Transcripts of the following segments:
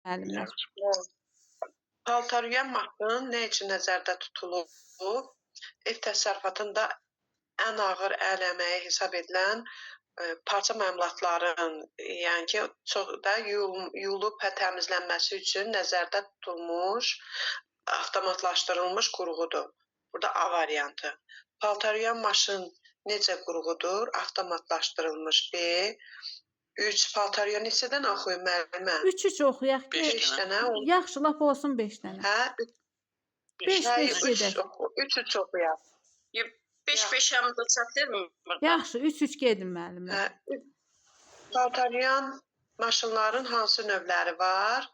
Müəllimlər. Paltaryuyan maşın nə üçün nəzərdə tutulub? Ev təsərrüfatında ən ağır əl əməyi hesab edilən parça məmulatların, yəni ki, çox da yuyulub və təmizlənməsi üçün nəzərdə tutulmuş avtomatlaşdırılmış qurğudur. Burada A variantı. Paltaryuyan maşın necə qurğudur? Avtomatlaşdırılmış B. 3 paltaryuyan neçə dənə oxuyum müəllimə? 3-3 oxuyaq ki, 5 dənə. Yaxşı, lap olsun 5 dənə. Hə, 5 5 gedək. 3-3 oxuyaq. 5-5 həm də çatırmı burada? Yaxşı, 3-3 gedin müəllimlər. Hə, paltaryan maşınların hansı növləri var?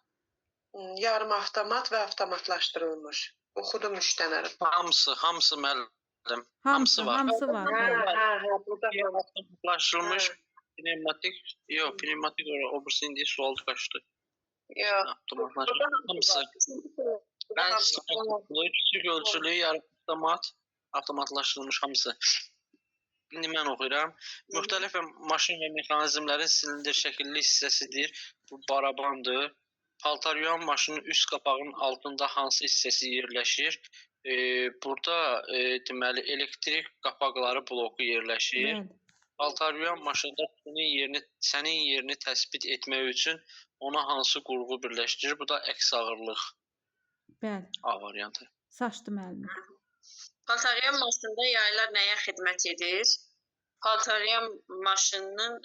Yarım avtomat və avtomatlaşdırılmış. Oxudum 3 dənə. Hamısı, hamısı müəllim. Hamısı, Hamısı var. hamısı var. Hə, Bəli. hə, hə, burada var. Avtomatlaşdırılmış pnevmatik, yox, pnevmatik o birisi indi sual qaçdı. Yox. Avtomatlaşdırılmış hamısı. Burada Ən hamısı var. kiçik ölçülü, yarım avtomat, avtomatlaşdırılmış hamısı. İndi mən oxuyuram. Müxtəlif maşın və mexanizmlərin silindir şəkilli hissəsidir. Bu barabandır. Paltaryuyan maşının üst qapağının altında hansı hissəsi yerləşir? Burada deməli elektrik qapaqları bloku yerləşir. Bəli. Paltaryuyan maşında sənin yerini təsbit etmək üçün ona hansı qurğu birləşdirir? Bu da əks ağırlıq. Bəli. A variantı. Saçdı müəllimə. Paltaryan maşında yaylar nəyə xidmət edir? Paltaryan maşınının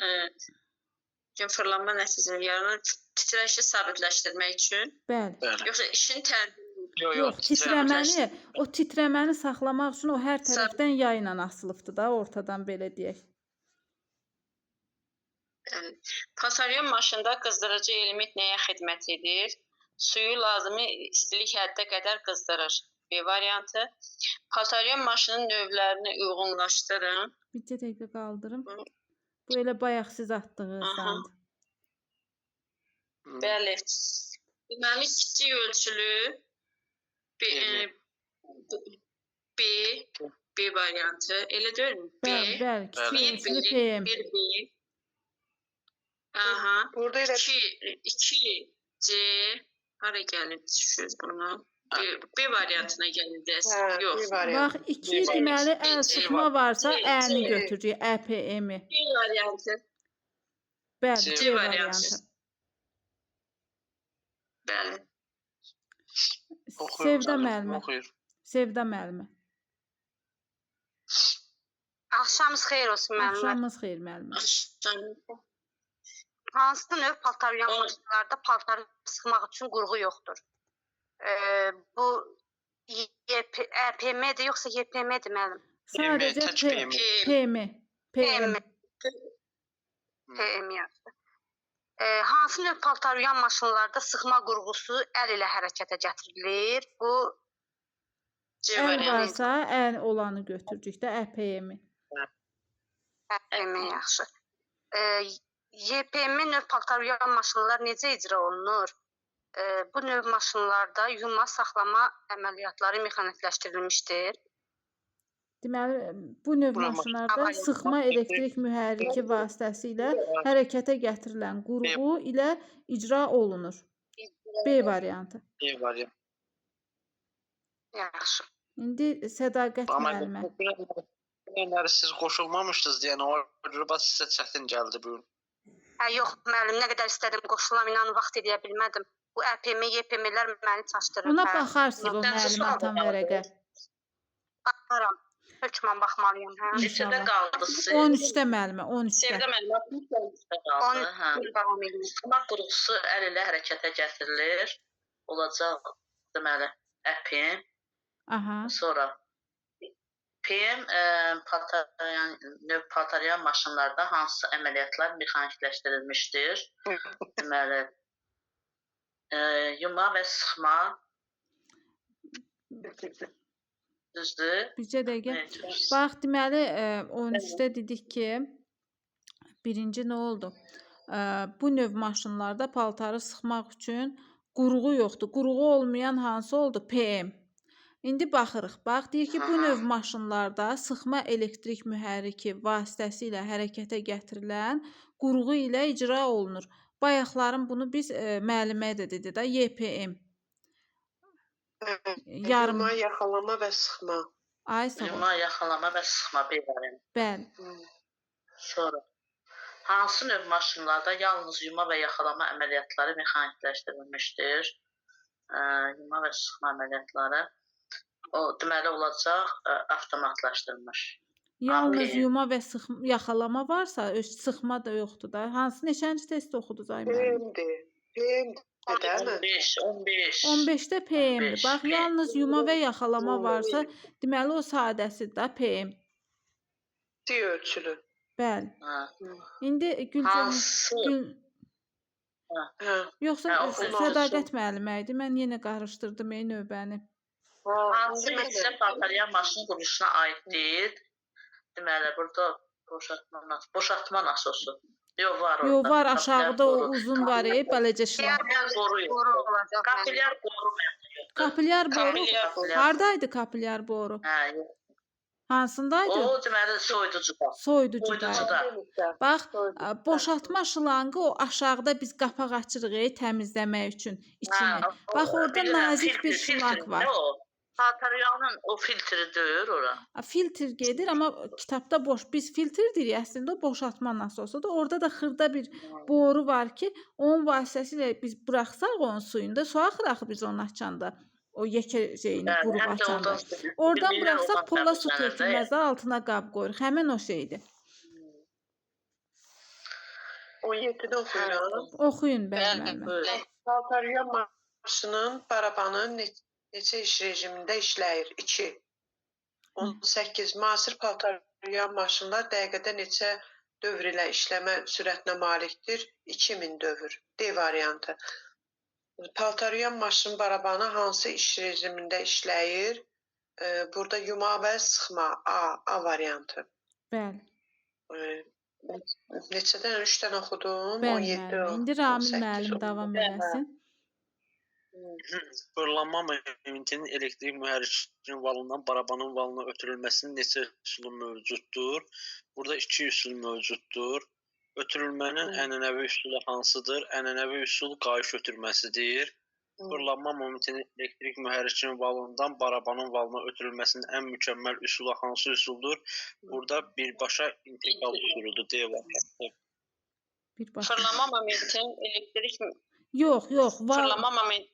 fırlanma nəticəsində yaranan titrəyişi sabitləşdirmək üçün, Bəli. Bəli. yoxsa işin tənzimi Yox, Yox, titrəməni, o titrəməni saxlamaq üçün o hər tərəfdən yayla asılıbdı da ortadan belə deyək. Paltaryan maşında qızdırıcı element nəyə xidmət edir? Suyu lazımi istilik həddə qədər qızdırır. B variantı. Paltaryan maşının növlərini uyğunlaşdırın. Bircə dəqiqə qaldırım. Bu elə bayaq siz atdığınız sandı. Bəli. Deməli, kiçik ölçülü B, B, B variantı. Elə deyilmi? B. Bəli, bəli, kiçik Bir ölçülü B, PM. bir B. Aha. Burada elə 2, 2 C. Hara gəlir düşür bunu? B variantına gəlir deyəsən. Hə, Yox. B variantı. Bax, 2 deməli əl sıxma varsa C, Ə-ni C. götürürük, ƏPM-i. B variantı. Bəli, C C variantı. variantı. Bəli. Sevda müəllimə. Oxuyur. Sevda müəllimə. Axşamınız xeyir olsun müəllimlər. Axşamınız xeyir müəllimə. Axşam. Hansı növ paltaryan maşınlarda paltarı sıxmaq üçün qurğu yoxdur? Bu ƏPM-dir yoxsa YPM-dir müəllim? Sadəcə tək P, PM. PM, PM. PM yazdı. Hansı növ paltaryan maşınlarda sıxma qurğusu əl ilə hərəkətə gətirilir? Bu C Əl variantı. varsa əl olanı götürürük də ƏPM-i. ƏPM yaxşı. YPM növ paltaryan maşınlar necə icra olunur? Bu növ maşınlarda yuma, saxlama əməliyyatları mexanikləşdirilmişdir. Deməli, bu növ maşınlarda sıxma elektrik mühərriki vasitəsilə hərəkətə gətirilən qurğu ilə icra olunur. B variantı. B variantı. Yaxşı. İndi Sədaqət müəllimə. Amma siz qoşulmamışdınız deyən o görə bax sizə çətin gəldi bu. Hə, yox müəllim, nə qədər istədim qoşulam, inanın vaxt eləyə bilmədim. Bu ƏPM, YPM-lər məni çaşdırır. Ona hə. baxarsınız o müəllim atan vərəqə. Baxaram. Hökmən baxmalıyam, hə. Neçədə qaldı siz? 13-də müəllimə, 13-də. Sevda müəllimə. 13-də qaldı, hə. Davam edin. Sıxma qurğusu əl ilə hərəkətə gətirilir. Olacaq deməli ƏPM, Aha. sonra PM paltaryan növ paltaryan maşınlarda hansı əməliyyatlar mexanikləşdirilmişdir? Deməli yuma və sıxma düzdür? Bircə dəqiqə. Bax, deməli 13-də dedik ki, birinci nə oldu? Bu növ maşınlarda paltarı sıxmaq üçün qurğu yoxdur. Qurğu olmayan hansı oldu? PM. İndi baxırıq. Bax, deyir ki, bu növ maşınlarda sıxma elektrik mühərriki vasitəsilə hərəkətə gətirilən qurğu ilə icra olunur. Bayaqların bunu biz müəlliməyə də dedi də, YPM. Yarım. Yuma, yaxalama və sıxma. Ay sağ ol. Yuma, yaxalama və sıxma B variantı. Bəli. Sonra hansı növ maşınlarda yalnız yuma və yaxalama əməliyyatları mexanikləşdirilmişdir? Yuma və sıxma əməliyyatları. O deməli olacaq avtomatlaşdırılmış. Yalnız PM. yuma və yaxalama varsa, öz sıxma da yoxdur da. Hansı neçənci test oxudunuz ay müəllim? PM-dir. PM-dir, deyilmi? 15, 15. 15-də PM-dir. 15, Bax, PM. yalnız yuma və yaxalama varsa, deməli o sadəsidir da PM. D ölçülü. Bəli. Hə. İndi Gülcan Hansı? Gül Hə. yoxsa Hə, oxuyun. Sədaqət müəllimə idi. Mən yenə qarışdırdım ey növbəni. Hansı İndi mən hissə paltaryan maşının quruluşuna aid deyil? Deməli, burada boşaltma nasosu. Yox, var orada. Yo, var Kapilyar aşağıda o boru. uzun var, beləcə şlaq. Kapilyar boru yoxdur. Boru olacaq. müəllim. Kapilyar boru yoxdur. Kapilyar boru Kapilyar boru. hardaydı kapilyar boru? Hə, yox. Hansındaydı? O deməli soyuducuda. Soyuducudaydı. Soyuducuda. Bax, boşaltma şlanqı o aşağıda biz qapaq açırıq təmizləmək üçün içini. Hə, o- Bax, orada bilirəm, nazik bir filtr, şlaq filtr var. də O. Paltaryanın o filtri deyir ora. Filtr gedir, amma kitabda boş. Biz filtr deyirik, əslində o boşaltma nasosudur. Orada da xırda bir boru var ki, onun vasitəsilə biz buraxsaq onun suyunda, su axır axı biz onu açanda. O yekə şeyini Bəli, qurub həm də açanda. oradan Oradan bilirlər, buraxsaq oradan pola su təmizlənir də. tökülməz də, altına qab qoyuruq. Həmin o şeydir. 17-ni oxuyuram. Oxuyun bəli Bəli. müəllimə. Buyurun. Paltaryan maşının barabanı neçə iş rejimində işləyir? 2. 18. Müasir paltaryan maşınlar dəqiqədə neçə dövr ilə işləmə sürətinə malikdir? 2000 dövr. D variantı. Paltaryan maşın barabanı hansı iş rejimində işləyir? Burada yuma və sıxma. A variantı. Bəli. Neçədən? 3 dənə oxudum. Bəli 17, müəllimə. İndi Ramil 18, müəllim davam Bəli. eləsin. Fırlanma momentinin elektrik mühərrikinin valından barabanın valına ötürülməsinin neçə üsulu mövcuddur? Burada iki üsul mövcuddur. Ötürülmənin ənənəvi üsulu hansıdır? Ənənəvi üsul qayış ötürməsidir. Fırlanma momentinin elektrik mühərrikinin valından barabanın valına ötürülməsinin ən mükəmməl üsulu hansı üsuldur? Burada birbaşa integral üsuludur. D variantı. Birbaşa. Fırlama momentinin elektrik Yox, yox. fırlama momenti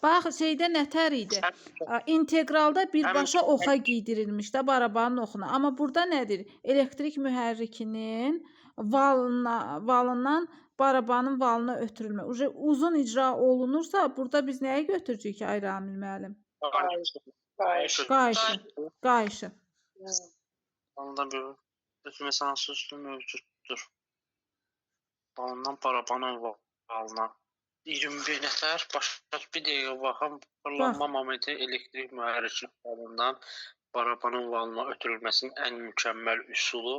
Bax, şeydə nətər idi? İntegralda birbaşa oxa giydirilmiş də barabanın oxuna. Amma burada nədir? Elektrik mühərrikinin valından barabanın valına ötürülmə. Uzun icra olunursa, burada biz nəyi götürəcəyik ay Ramil müəllim? Qayış. Qayışı. Qayışı. Valından bir ötürməsi hansı üsulu mövcuddur? Valından barabanın valına. 21 nətər? Başqa bir dəqiqə baxım. Fırlanma momenti elektrik mühərrikinin valından barabanın valına ötürülməsinin ən mükəmməl üsulu.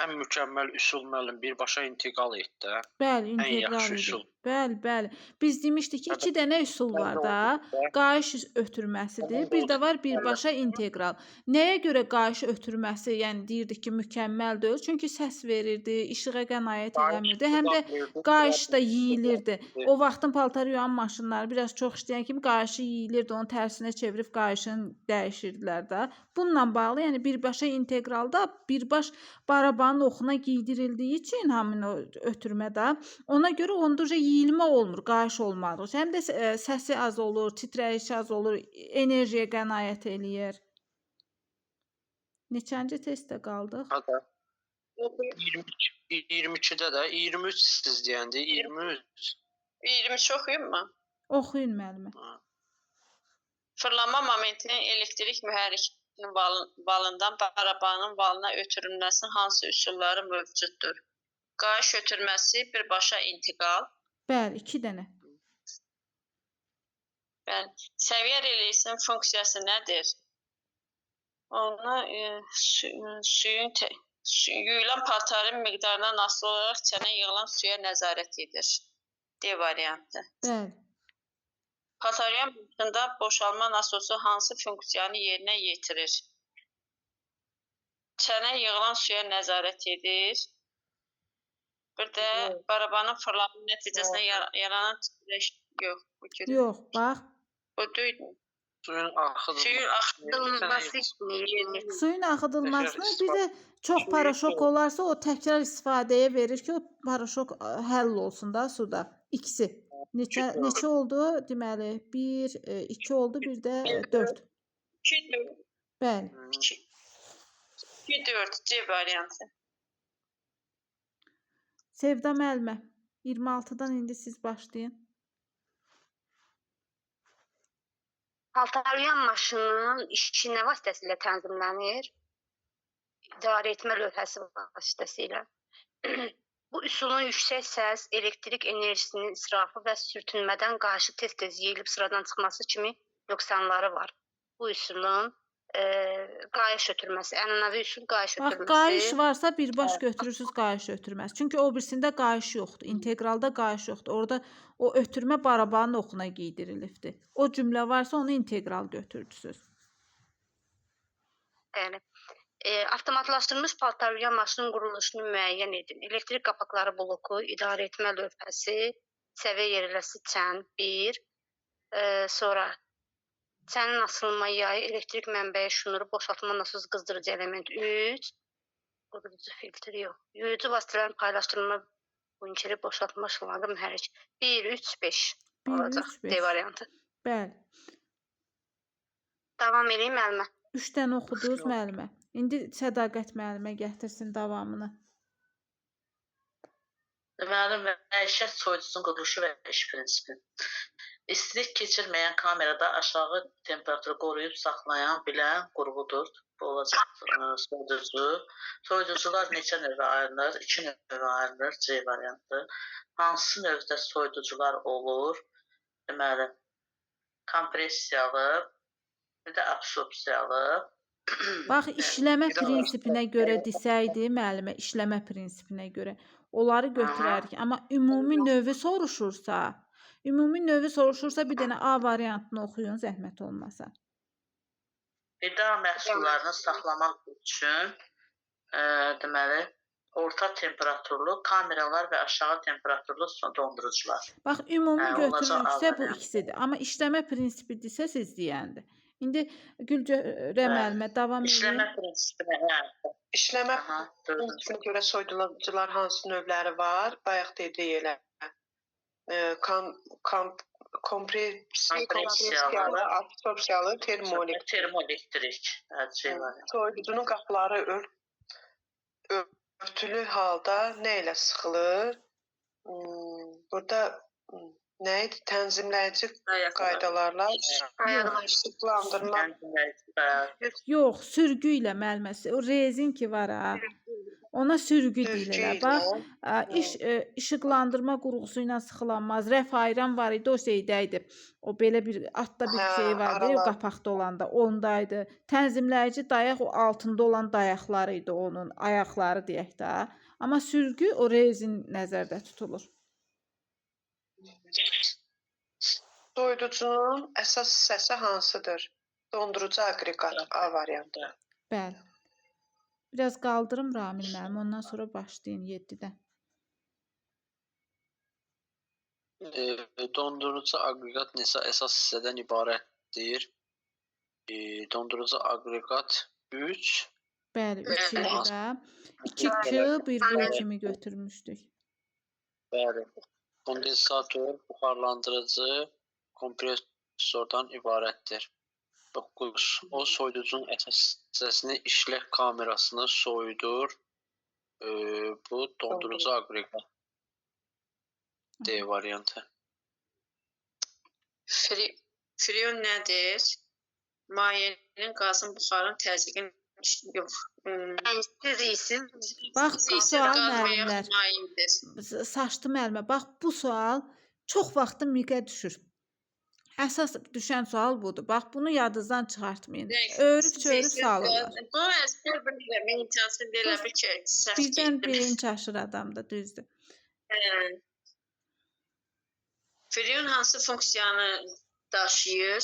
Ən mükəmməl üsul müəllim birbaşa intiqal etdi. Bəli, Ən integral yaxşı idi. üsul. Bəli, bəli. Biz demişdik ki, iki dənə üsul var da. Qayış ötürməsidir. Bir də var birbaşa integral. Nəyə görə qayış ötürməsi, yəni deyirdik ki, mükəmməl deyil? Çünki səs verirdi, işığa qənaət eləmirdi. Həm də qayış da yeyilirdi. O vaxtın paltar yuyan maşınları biraz çox işləyən kimi qayışı yeyilirdi, onu tərsinə çevirib qayışını dəyişirdilər də. Bununla bağlı, yəni birbaşa integralda birbaş barabanın oxuna giydirildiyi üçün həmin o ötürmədə, ona görə onda yeyilmə olmur, qayış olmadığı üçün. Həm də səsi az olur, titrəyişi az olur, enerjiyə qənaət eləyir. Neçənci testdə qaldıq? 22-də də 23 siz deyəndə 23. 23 oxuyum mu? Oxuyun müəllimə. Fırlanma momentinin elektrik mühərrikinin valından barabanın valına ötürülməsinin hansı üsulları mövcuddur? Qayış ötürməsi, birbaşa intiqal. Bəli, 2 dənə. Bəli. Səviyyə releysinin funksiyası nədir? Onu suyun yuyulan paltarın miqdarından asılı olaraq çənə yığılan suya nəzarət edir. D variantı. Bəli. Paltaryan maşında boşalma nasosu hansı funksiyanı yerinə yetirir? Çənə yığılan suya nəzarət edir. Bir də barabanın fırlanma nəticəsində yaranan titrəş yox, bu ki. Yox, bax. Bu deyil. Suyun axıdılması. Suyun Axıdılması işini Suyun axıdılmasını Təkrar bir də çox paraşok olarsa o təkrar istifadəyə verir ki, o paraşok həll olsun da suda. İkisi. Neçə oldu? Deməli 1, 2 oldu, bir də 4. 2 4 Bəli. 2 2 4 C variantı. Sevda müəllimə, 26-dan indi siz başlayın. Paltaryan maşının işi nə vasitəsilə tənzimlənir? İdarə etmə lövhəsi vasitəsilə. Bu üsulun yüksək səs, elektrik enerjisinin israfı və sürtünmədən qarşı tez-tez yeyilib sıradan çıxması kimi nöqsanları var. Bu üsulun qayış ötürməsi, ənənəvi üsul qayış Bax, ötürməsi. qayış varsa birbaş götürürsüz qayış ötürməsi. Çünki o birisində qayış yoxdur. İnteqralda qayış yoxdur. Orada o ötürmə barabanın oxuna geydirilibdir. O cümlə varsa onu integral götürdüsüz. Bəli. Avtomatlaşdırılmış paltaryan maşının quruluşunu müəyyən edin. Elektrik qapaqları bloku, idarə etmə lövhəsi, səviyyə yerləsi çən 1, sonra çənin asılma yayı, elektrik mənbəyi şnuru, boşaltma nasos qızdırıcı element 3, quruducu filtr yox. Yuyucu vasitələrin paylaşdırılma bunkeri, boşaltma şlanqı, mühərrik 1, 3, 5 1, olacaq. 3, 5. D variantı. Bəli. Davam eləyim müəllimə. 3 dənə oxudunuz müəllimə. İndi Sədaqət müəllimə gətirsin davamını. Deməli, məişət soyuducusunun quruluşu və iş prinsipi. İstilik keçirməyən kamerada aşağı temperaturu qoruyub saxlayan bilən qurğudur. Bu olacaq soyuducu. Soyuducular neçə növə ayrılır? 2 növə ayrılır. C variantı. Hansı növdə soyuducular olur? Deməli, kompressiyalı, bir də absorpsiyalı. Bax, işləmə Bir də var. prinsipinə görə desəydi, müəllimə, işləmə prinsipinə görə onları götürərik. Amma ümumi növü soruşursa, bir dənə A variantını oxuyun, zəhmət olmasa. Qida məhsullarını saxlamaq üçün deməli, orta temperaturlu kameralar və aşağı temperaturlu dondurucular. Bax, ümumi Hə, olacaq A götürürüksə bu variantı. ikisidir. Amma işləmə prinsipidirsə siz deyəndir. İndi Gülcəhrə Hə. müəllimə davam İşləmə edin. prinsipinə, hə. İşləmə Aha, dördüncü. prinsipinə görə soyuducular hansı növləri var? Bayaq dedik elə. Kompressiyalı, absorpsiyalı, termolik. Termoelektrik. Hə, C variantı. Soyuducunun qapıları örtülü halda nə ilə sıxılır? Burada nə idi? Tənzimləyici qaydalarla işıqlandırma. Yox, sürgü ilə müəlliməsi. O rezin ki var ha. Ona sürgü deyirlər. Bax, işıqlandırma qurğusu ilə sıxılanmaz. Rəf ayıran var idi, o şeydə idi. O belə bir atda bir Hə, şey vardı, o aralar. qapaqda olanda ondaydı. Tənzimləyici dayaq o altında olan dayaqları idi onun, ayaqları deyək də. Amma sürgü o rezin nəzərdə tutulur. Soyuducunun əsas hissəsi hansıdır? Dondurucu aqreqat A variantı. Bəli. Biraz qaldırım Ramil müəllim, ondan sonra başlayın 7-dən. Dondurucu aqreqat neçə əsas hissədən ibarətdir? Dondurucu aqreqat 3. Bəli, 3 idi də. 2 K, 1 B kimi götürmüşdük. Bəli. Kondensator, buxarlandırıcı, kompressordan ibarətdir. 9. O soyuducunun əsas hissəsini işlək kamerasını soyudur. Bu dondurucu aqreqat. D variantı. Freon nədir? Mayenin, qazın, buxarın, təzyiqin yox. Rəngsiz, iysiz. Bax, bu İyisiz sual qaz və müəllimlər. yaxud mayedir. Saçdı müəllimə. Bax, bu sual çox vaxtı miqə düşür. Əsas düşən sual budur. Bax, bunu yadınızdan çıxartmayın. Öyrüb çöyrüb salırlar. Bunu əzbər bilmirəm. İmkansız elə bil ki, səhv Birdən getdim. beyin çaşır adamda, düzdür. Hə. Freon hansı funksiyanı daşıyır?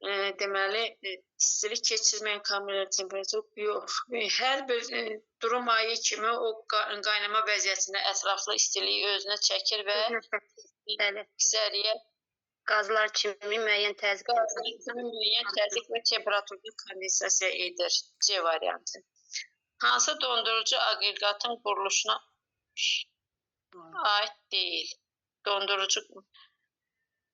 Deməli, istilik keçirməyən kameralar temperatur yox. Hər bir duru maye kimi o qaynama vəziyyətində ətraflı istiliyi özünə çəkir və Bəli. əksəriyyət Qazlar kimi müəyyən təzyiq qazlar kimi müəyyən təzyiq və temperaturda kondensasiya edir. C variantı. Hansı dondurucu aqreqatın quruluşuna aid deyil? Dondurucu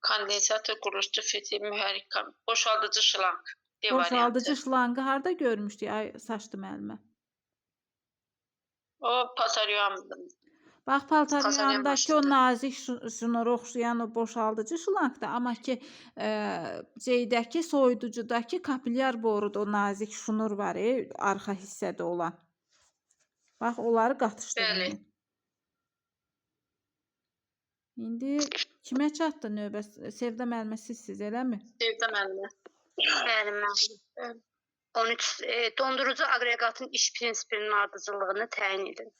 kondensator quruluşu fiti mühərrik boşaldıcı şlanq. D variantı. Boşaldıcı şlanqı harda görmüşdük? Ay, saçdı müəllimə. O paltaryuyan Bax, paltaryuyandakı o maşında. nazik şnura oxşayan o boşaldıcı şlanqdır. Amma ki, C-dəki soyuducudakı kapilyar boruda o nazik şnur var, arxa hissədə olan. Bax, onları qatışdırmayın. İndi kimə çatdı növbə? Sevda müəllimə sizsiz, eləmi? Sevda müəllimə. Bəli, müəllim. 13 dondurucu aqreqatın iş prinsipinin ardıcıllığını təyin edin.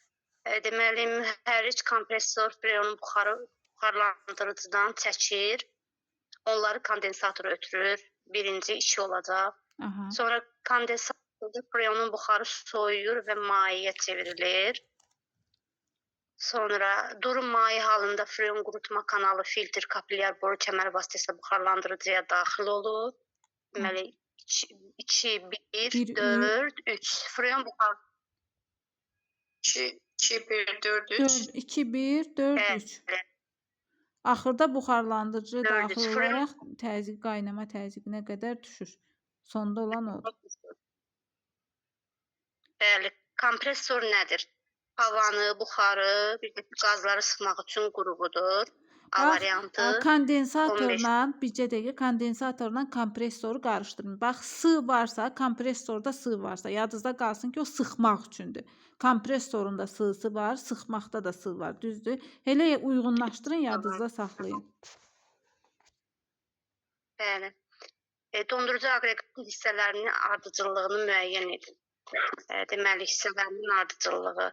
Deməli, mühərrik kompressor freonun buxarı buxarlandırıcıdan çəkir. Onları kondensatora ötürür. Birinci 2 olacaq. Aha. Sonra kondensatorda freonun buxarı soyuyur və mayeyə çevrilir. Sonra duru maye halında freon qurutma kanalı, filtr, kapilyar boru kəmər vasitəsilə buxarlandırıcıya daxil olur. Deməli 2, 1, Bir, 4, 3. Freon buxar 2 2 1 4 3. 4, 2, 1, 4, 3. Bəli. Axırda buxarlandırıcı Dörd, daxil üç. Freon- olaraq təzyiq qaynama təzyiqinə qədər düşür. Sonda olan odur. Bəli, kompressor nədir? Havanı, buxarı, bir də qazları sıxmaq üçün qurğudur. A Bax, variantı. Kondensatorla, bircə dəqiqə, kondensatorla kompressoru qarışdırmayın. Bax, S varsa, kompressorda S varsa, yadınızda qalsın ki, o sıxmaq üçündür. Kompressorun da S-sı var, sıxmaqda da S var, düzdür? Elə uyğunlaşdırın, yadınızda saxlayın. Bəli. Dondurucu aqreqatın hissələrinin ardıcıllığını müəyyən edin. Deməli, hissələrinin ardıcıllığı.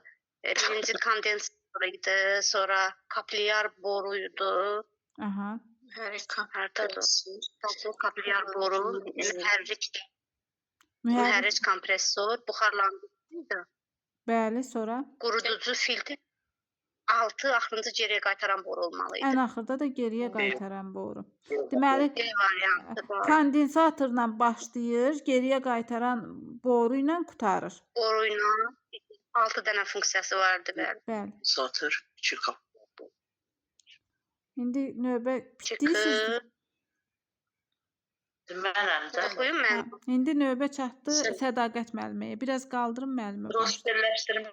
Birinci kondensator idi, sonra kapilyar boruydu. Aha. Mühərrik Hardadır? kompressor. Kapilyar boru, mühərrik, Mühərrik, mühərrik kompressor, buxarlandırıcı, bəli, sonra quruducu filtr, 6 axırıncı geriyə qaytaran boru olmalı idi. ən axırda da geriyə qaytaran boru. Deməli, D variantı var. kondensatorla başlayır, geriyə qaytaran boru ilə qurtarır. Boru ilə 6 dənə funksiyası vardı, bəli. Bəli. Satır 2 kap. İndi növbə bitdi siz. Çıxır. Mənəm də. Oxuyum mən. Hə, indi növbə çatdı Sən- Sədaqət müəlliməyə. Biraz qaldırın müəllimə. baş. Drosselləşdirmə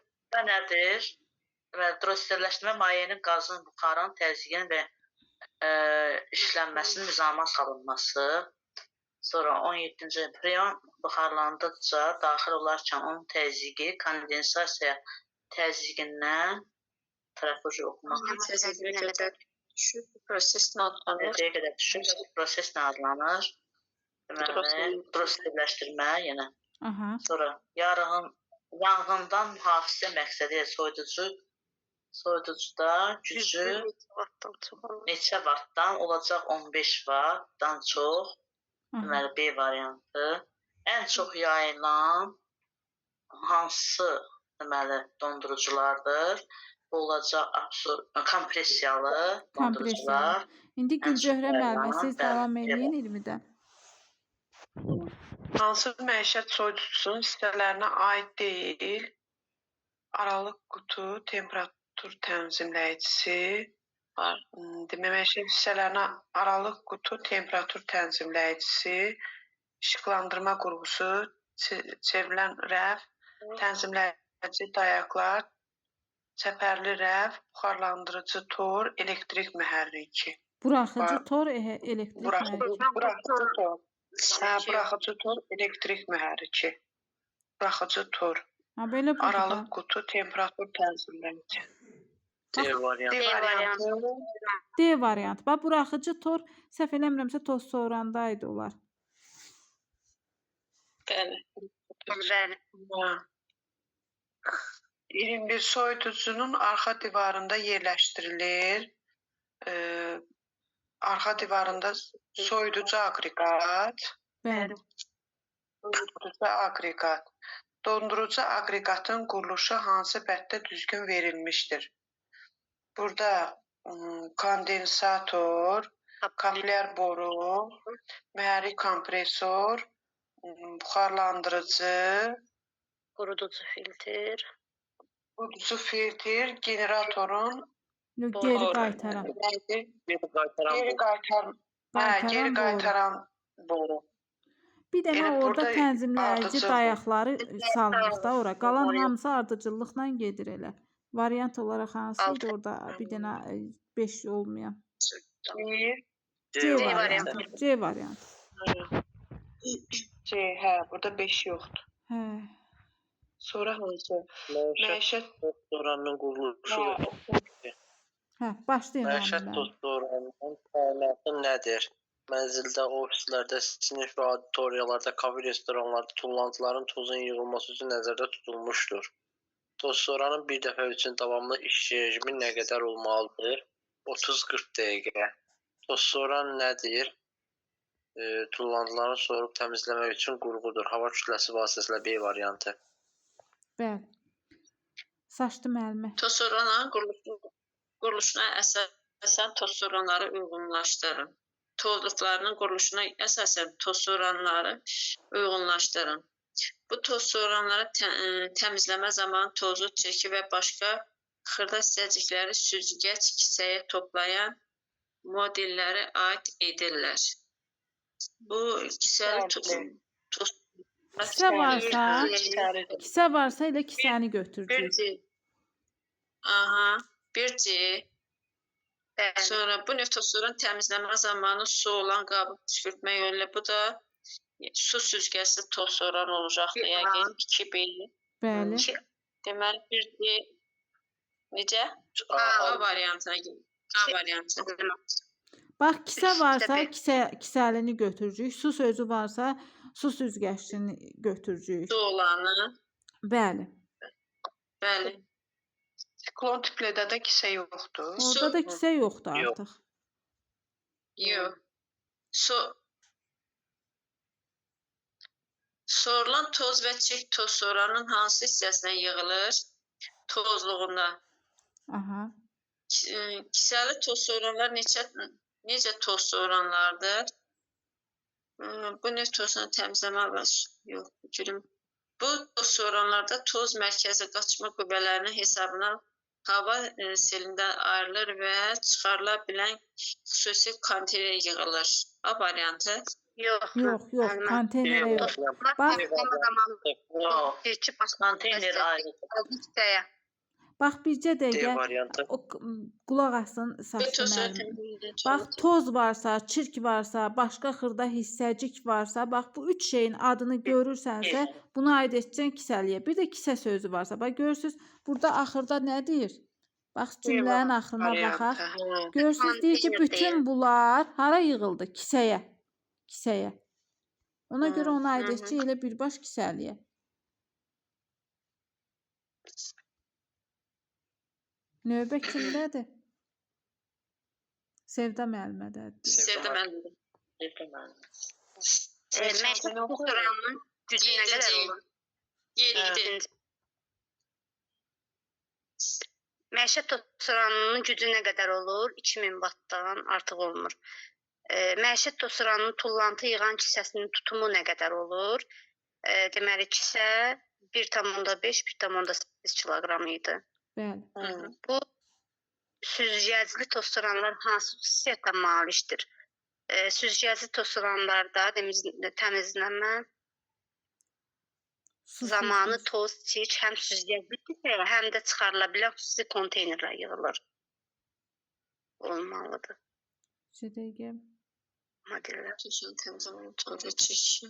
nədir? Deməli, drosselləşdirmə mayenin, qazın, buxarın, təzyiqin və işlənməsinin nizama salınması. Sonra 17-ci freon buxarlandıqca daxil olarkən onun təzyiqi kondensasiya təzyiqindən tərəfi oxumaq Təzyiqinə qədər düşür. Bu proses nə adlanır? Nəticəyə qədər düşür və bu proses nə adlanır? Deməli, drosselləşdirmə yenə. Aha. Sonra yanğından mühafizə məqsədi ilə soyuducuda gücü Vattdan çox olur. neçə vattdan olacaq? 15 vattdan çox. Aha. Deməli B variantı. Ən çox yayılan hansı deməli donduruculardır? Bu olacaq kompressiyalı dondurucular. İndi Ən çox Gülcöhrə müəllimə yayılan, siz bəli, davam B eləyin 20-də. Hansı məişət soyuducusunun hissələrinə aid deyil? Aralıq qutu, temperatur tənzimləyicisi Var. Demək, məişət hissələrinə aralıq qutu, temperatur tənzimləyicisi, işıqlandırma qurğusu, çevrilən rəf, tənzimləyici dayaqlar, çəpərli rəf, buxarlandırıcı tor, elektrik mühərriki. Buraxıcı tor, elektrik mühərriki. Buraxıcı tor. Hə, buraxıcı tor, elektrik mühərriki. Buraxıcı tor, Ha, belə budur da. aralıq qutu, temperatur tənzimləyici. D variantı. D variantı. D variantı. Bax, buraxıcı tor, səhv eləmirəmsə toz soğuranda idi onlar. Bəli. Bəli. Hə. 21 soyuducunun arxa divarında yerləşdirilir. Arxa divarında soyuducu aqreqat. Bəli. Dondurucu aqreqat. Dondurucu aqreqatın quruluşu hansı bənddə düzgün verilmişdir? Burada kondensator, kaplyar boru, mühərrik kompresor, buxarlandırıcı, Quruducu filtr. quruducu filtr, generatorun Yox, geri Boru. qaytaran. nə idi? Geri qaytaran Geri boru. qaytar, hə, geri Qaytaran boru. qaytaran boru. Bir dənə Elə orada burada tənzimləyici ardıcıl. dayaqları salınır da ora. Qalan Boru. hamısı ardıcıllıqla gedir elə. Variant olaraq hansı idi Altı. orada bir dənə 5 olmayan? 1, C C variantı. variantı. C variantı. C, hə, burada 5 yoxdur. Hə. Sonra hansı? Məişət Məişət toz soranının quruluşu hə, və Hə, başlayın Məişət Ramil müəllim. toz soranının təyinatı nədir? Mənzildə, ofislərdə, sinif və auditoriyalarda, kafe, restoranlarda tullantıların tozun yığılması üçün nəzərdə tutulmuşdur. Toz soranın bir dəfə üçün davamlı iş rejimi nə qədər olmalıdır? 30-40 dəqiqə. Toz soran nədir? Tullantıları sorub təmizləmək üçün qurğudur. Hava kütləsi vasitəsilə B variantı. Bəli. Saçdı müəllimə. Toz soranların quruluşuna əsasən toz soranları uyğunlaşdırın. Tozluqlarının quruluşuna əsasən toz soranları uyğunlaşdırın. Bu toz soranları təmizləmə zamanı tozu, çirki və başqa xırda hissəcikləri süzgəc kisəyə toplayan modellərə aid edirlər. Bu kisəli Bəli. toz Kisə varsa, Kisəlidir. kisə varsa elə kisəni götürəcəyik. 1C. Aha, 1C. Bəli. Sonra bu növ tozların təmizləmə zamanı su olan qabı püskürtmə yolu ilə bu da su süzgəçli toz soran olacaqdır Bir yəqin. 2B. Bəli. İki Deməli 1C necə? A, A variantına gəlir. A variantı. Bax, kisə Üç varsa, dəfə. kisəlini götürəcəyik. Su sözü varsa, su süzgəçlini götürəcəyik. Su olanı. Bəli. Bəli. Siklon tiplidə də kisə yoxdur. Orada Su da kisə yoxdur Yox. artıq. Yox. Su Sorulan toz və çirk toz soranın hansı hissəsinə yığılır? Tozluğunda. Aha. Kisəli toz soranlar necə toz soranlardır? Bu növ tozunu təmizləmə və yox, gülüm. Bu toz soranlarda toz mərkəzi qaçma qüvvələrinin hesabına hava selindən ayrılır və çıxarıla bilən xüsusi konteynerə yığılır. A variantı. Yox. Yox, yox, müəllimə. konteynerə yox. Bax, Bax. təmizləmə zamanı Yox, çirki başqa konteyner ayrı. kisəyə. Bax, bircə D dəqiqə variantı. o qulaq asın Bu Saçdı toz müəllim. Bax, toz varsa, çirk varsa, başqa xırda hissəcik varsa, bax bu üç şeyin adını görürsənsə, bunu aid edəcəksən kisəliyə. Bir də kisə sözü varsa, bax görürsüz, burada axırda nə deyir? Bax cümlənin axırına baxaq. Variantı, hə. Görürsüz deyir ki, Konteyner bütün deyir. bunlar hara yığıldı? Kisəyə. Kisəyə. Ona görə ona aid Hı hı. edəcək elə birbaş kisəliyə. Növbə kimdədir? Sevda müəllimədədir. Sevda müəllim. Sevda müəllim. Məişət toz soranının gücü nə qədər Yeddi. olur? 7. İkinci. Məişət toz soranının gücü nə qədər olur? 2000 vattdan artıq olmur. Məişət toz soranının tullantı yığan kisəsinin tutumu nə qədər olur? Deməli kisə 1,5, 1,8 kiloqram idi. Bəli. Hı. Bu süzgəcli toz soranlar hansı xüsusiyyətə malikdir? Süzgəcli toz soranlarda təmizləmə Su zamanı süzgəci. toz, çirk həm süzgəcli kisəyə, həm də çıxarıla bilən xüsusi konteynerlər yığılır. Olmalıdır Bir dəqiqə. modellər. Tozun təmizləmə tozu çirki.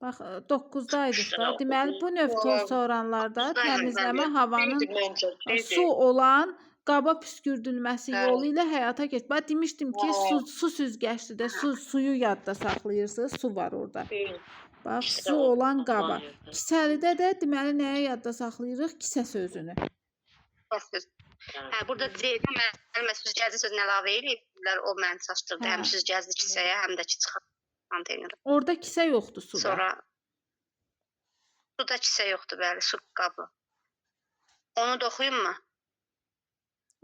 Bax 9-da idik da. Deməli bu növ toz soranlarda Doqquzda idik, təmizləmə bəli. havanın Deyildi məncə, su deyildi. olan qaba püskürdülməsi Hə. yolu ilə həyata keçir. Bax demişdim ki, Hə. su süzgəçdir də, suyu yadda saxlayırsınız, su var orada. Deyil. Bax, Kisə su olan qaba. variantı. Kisəlidə də deməli nəyə yadda saxlayırıq? Kisə sözünü. Söz. Hə, burada C-də müəllimə süzgəcli sözünü əlavə eləyiblər, o məni çaşdırdı. Hə. Həm süzgəcli kisəyə, həm də ki çıxar. Konteyner. Orada kisə yoxdur suda. Sonra suda kisə yoxdur, bəli, su qabı. Onu da oxuyum mu?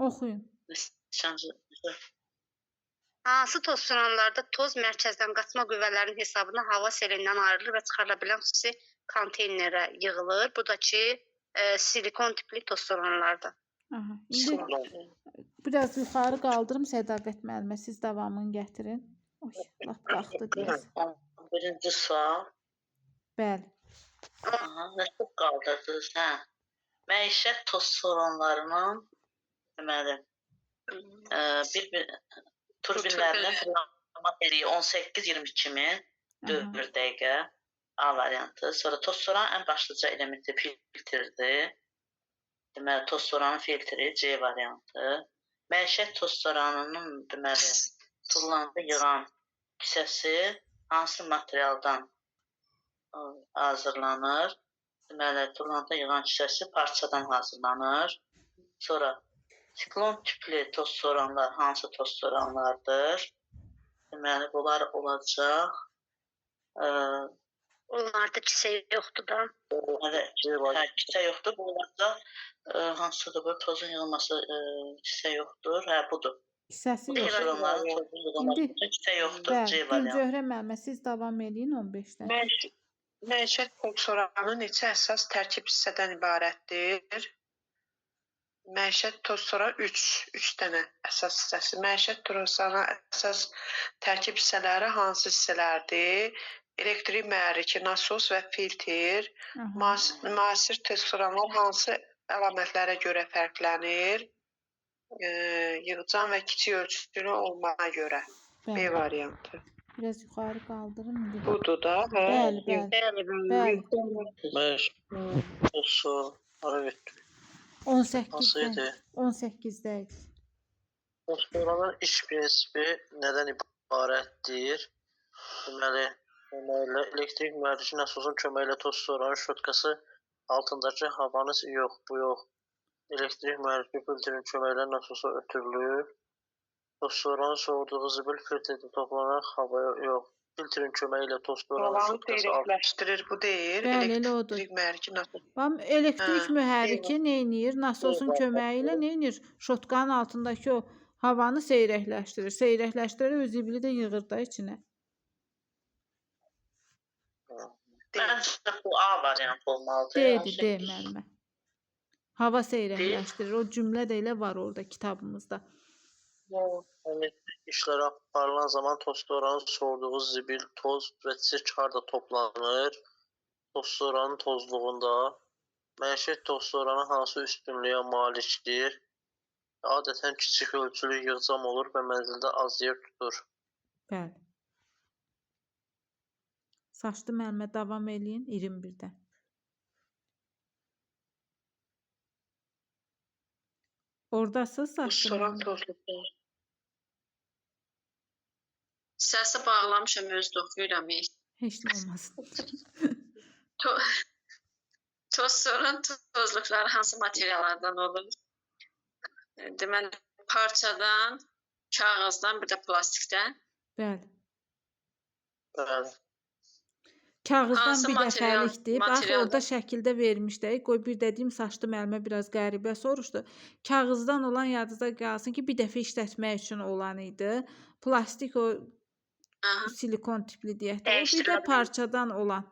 Oxuyun. Nişancı. Hansı toz soranlarda toz mərkəzdən qaçma qüvvələrinin hesabına hava selindən ayrılır və çıxarıla bilən xüsusi konteynerə yığılır. Bu da ki, silikon tipli toz soranlarda. Aha. İndi biraz yuxarı qaldırım Sədaqət müəllimə, siz davamını gətirin. Oy, lap qalxdı deyəsən. 11-ci sual. Bəli. Aha, nə çox qaldırdınız, hə. Məişət toz soranlarının deməli, bir turbinlərinin fırlanma tezliyi 18-20 mi? Aha. 4 dəqiqə. A variantı. Sonra toz soran ən başlıca elementi filtrdir. Deməli, toz soranın filtri C variantı. Məişət toz soranının deməli, tullantı yığan kisəsi hansı materialdan hazırlanır? Deməli, tullantı yığan kisəsi parçadan hazırlanır. Sonra siklon tipli toz soranlar hansı toz soranlardır? Deməli, bunlar olacaq. Onlarda kisə yoxdur da. Deməli, hə, kisə yoxdur. Bu olacaq. Hansıdır bu? Tozun yığılması kisə yoxdur. Hə, budur. Kisəsi Toz yoxdur. soranların tozun yığılması İndi- üçün kisə yoxdur. Bəli, C variantı. Gülcöhrə müəllimə siz davam eləyin 15-dən. Məişət tozsoranı neçə əsas tərkib hissədən ibarətdir? Məişət tozsoranı 3 dənə əsas hissəsi. Məişət tozsoranı əsas tərkib hissələri hansı hissələrdir? Elektrik mühərriki, nasos və filtr. Aha. Müasir tozsoranlar hansı əlamətlərə görə fərqlənir? Yığcam və kiçik ölçülü olmağına görə. B Bəli. variantı. Biraz yuxarı qaldırım indi. Budur da, hə? Bəli, bəli. Bəli, bəli. Bəli. Məişət toz soranı 18-də. hansı idi? 18-də idi. Toz soranın iş prinsipi nədən ibarətdir? Deməli, elektrik mühərriki nasosun köməyi ilə toz soranın şotkası altındakı havanı yox, bu yox. Elektrik mühərriki filtrin köməyi ilə nasosa ötürülür. Toz soranın soğurduğu zibil filtrdə toplanaraq havaya yox. Filtrin köməyi ilə toz soranın Havanı şotkası altındakı seyrəkləşdirir, bu deyil. Bəli, elə odur. Elektrik mühərriki nasos. Bax, elektrik Hə, mühərriki nə eləyir? Nasosun köməyi ilə nə eləyir? Şotkanın altındakı o havanı seyrəkləşdirir. Seyrəkləşdirər, öz zibili də yığır da içinə. Məncə bu A variantı olmalıdır. D-dir, D müəllimə. Hava seyrəkləşdirir. O cümlə də elə var orada kitabımızda. Təmizlik işləri aparılan zaman tozsoranın sorduğu zibil, toz və çirk harda toplanır? Tozsoranın tozluğunda məişət tozsoranı hansı üstünlüyə malikdir? Adətən kiçik ölçülü yığcam olur və mənzildə az yer tutur. Bəli. Saçlı müəllimə davam eləyin 21-də. Ordasız Saçlı Soran müəllimə. tozluqlar. Səsi bağlamışam, özü də oxuyuram. Heç nə olmaz. Toz soran tozluqları hansı materiallardan olur? Deməli, parçadan, kağızdan, bir də plastikdən. Bəli. Bəli. Kağızdan Hansı bir material- dəfəlikdir. Bax, materialdan? orada şəkildə vermişdik. Qoy bir də deyim, Saçlı müəllimə biraz qəribə soruşdu. Kağızdan olan yadınızda qalsın ki, bir dəfə işlətmək üçün olan idi. Plastik o Aha. silikon tipli deyək də. O bir də Dəyişdirilə bilər. parçadan olan.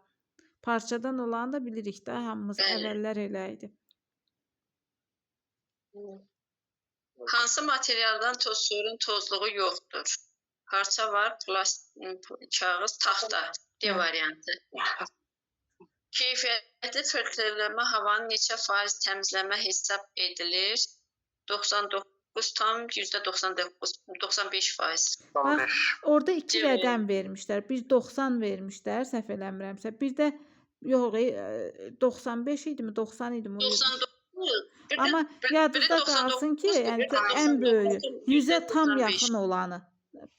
Parçadan olanı da bilirik də, hamımız Bəli. əvvəllər elə idi. Hansı materialdan toz sorun tozluğu yoxdur? Parça var, plastik, kağız, taxta. D Bəli. variantı. Keyfiyyətli filtrləmə havanı neçə faiz təmizləmə hesab edilir? 99,99 95%. Bax, 95. orada iki C rəqəm vermişlər. Bir 90 vermişlər, səhv eləmirəmsə. Bir də yox, 95 idimi, 90 idimi? O 99. Bir də Amma biri yadınızda qalsın ki, 99-dur, yəni biri ki, ən böyüyü, 99, 100-ə tam 95. yaxın olanı.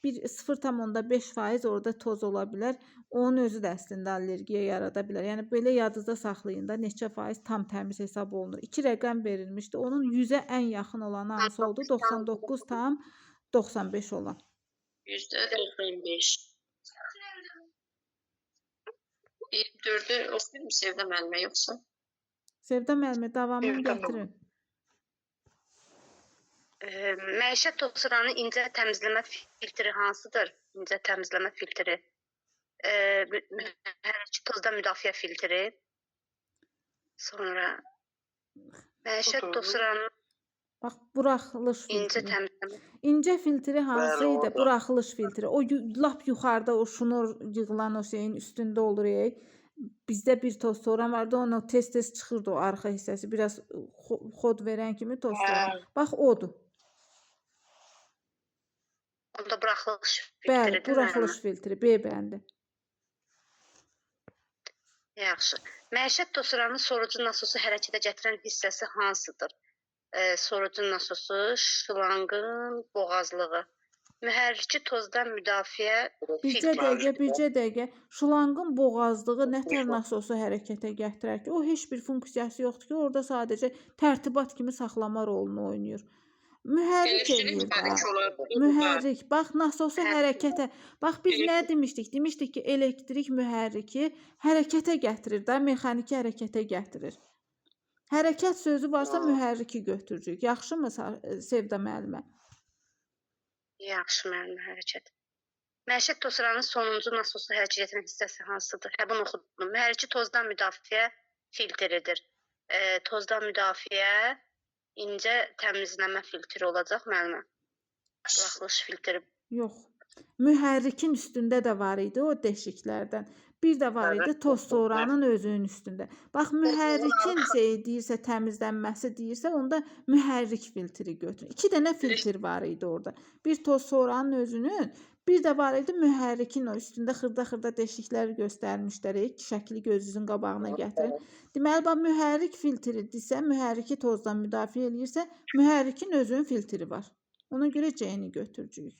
0,5% orada toz ola bilər. Onun özü də əslində allergiya yarada bilər. Yəni belə yadınızda saxlayın da neçə faiz tam təmiz hesab olunur. İki rəqəm verilmişdi. Onun 100-ə ən yaxın olanı hansı oldu? 99,95 olan. %95. 24-ü oxuyum Sevda müəllimə yoxsa? Sevda müəllimə davamını Sevda müəllimə. gətirin. Məişət tozsoranın incə təmizləmə filtri hansıdır? İncə təmizləmə filtri. Mühərriki tozdan müdafiə filtri. Sonra məişət Budur. tozsoranın Bax, buraxılış incə filtri. təmizləmə İncə filtri hansı Bəli, idi? orada. Buraxılış filtri. O lap yuxarıda o şnur yığılan o şeyin üstündə olur. Ey. Bizdə bir toz soran vardı. Onun o tez-tez çıxırdı o arxa hissəsi. Biraz xod verən kimi toz soran. Hə. Bax odur. Onda buraxılış Bəli, filtridir, buraxılış müəllimə. filtri B bəndi. Yaxşı. Məişət tozsoranın sorucu nasosu hərəkətə gətirən hissəsi hansıdır? Sorucu nasosu şlanqın boğazlığı. Mühərriki tozdan müdafiə Bircə filtri. dəqiqə, bircə dəqiqə. Şlanqın boğazlığı nə tər nasosu hərəkətə gətirər ki, o heç bir funksiyası yoxdur ki, orada sadəcə tərtibat kimi saxlama rolunu oynayır. Mühərrik Elektrik eləyir də. mühərrik olar. Mühərrik. Bax, nasosu Mühərrik. hərəkətə. Bax, biz nə demişdik? Demişdik ki, elektrik mühərriki hərəkətə gətirir də, mexaniki hərəkətə gətirir. Hərəkət sözü varsa Ha. mühərriki götürürük. Yaxşımı Sevda müəllimə? Yaxşı müəllimə, hərəkət. Məişət tozsoranın sonuncu nasosu hərəkət gətirən hissəsi hansıdır? Hə, bunu oxudum. Mühərriki tozdan müdafiə filtridir. Tozdan müdafiə incə təmizləmə filtri olacaq müəllimə. Buraxılış filtri. Yox. Mühərrikin üstündə də var idi o deşiklərdən. Bir də var idi toz soranın özünün üstündə. Bax, mühərrikin şeyi deyirsə, təmizlənməsi deyirsə, onda mühərrik filtri götürün. İki dənə filtr var idi orada. Bir toz soranın özünün, bir də var idi mühərrikin o üstündə xırda-xırda deşiklər göstərmişlər. Şəkli gözünüzün qabağına gətirin. Deməli, bax mühərrik filtridirsə, mühərriki tozdan müdafiə eləyirsə, mühərrikin özünün filtri var. Ona görə C-ni götürəcəyik.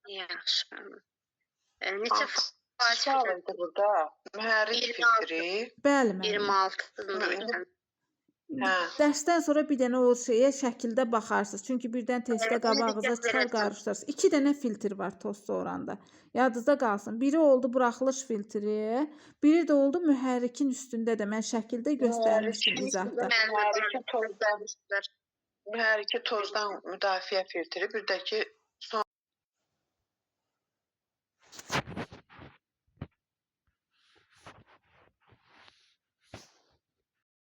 Yaxşı müəllimə. Neçə Altı faiz sual filtr? idi burada. Mühərrik 26. filtri. Bəli, müəllim. 26-dır. Hə. Dərsdən sonra bir dənə o şeyə şəkildə baxarsınız. Çünki birdən testdə Bəli, ona qabağınıza diqqət çıxar verəcəm. qarışdırarsınız. İki dənə filtr var toz soranda. Yadınızda qalsın. Biri oldu buraxılış filtri, biri də oldu mühərrikin üstündə də mən şəkildə göstərmişdim izahda. Mühərriki tozdan, mühərriki tozdan müdafiə filtri, bir də ki son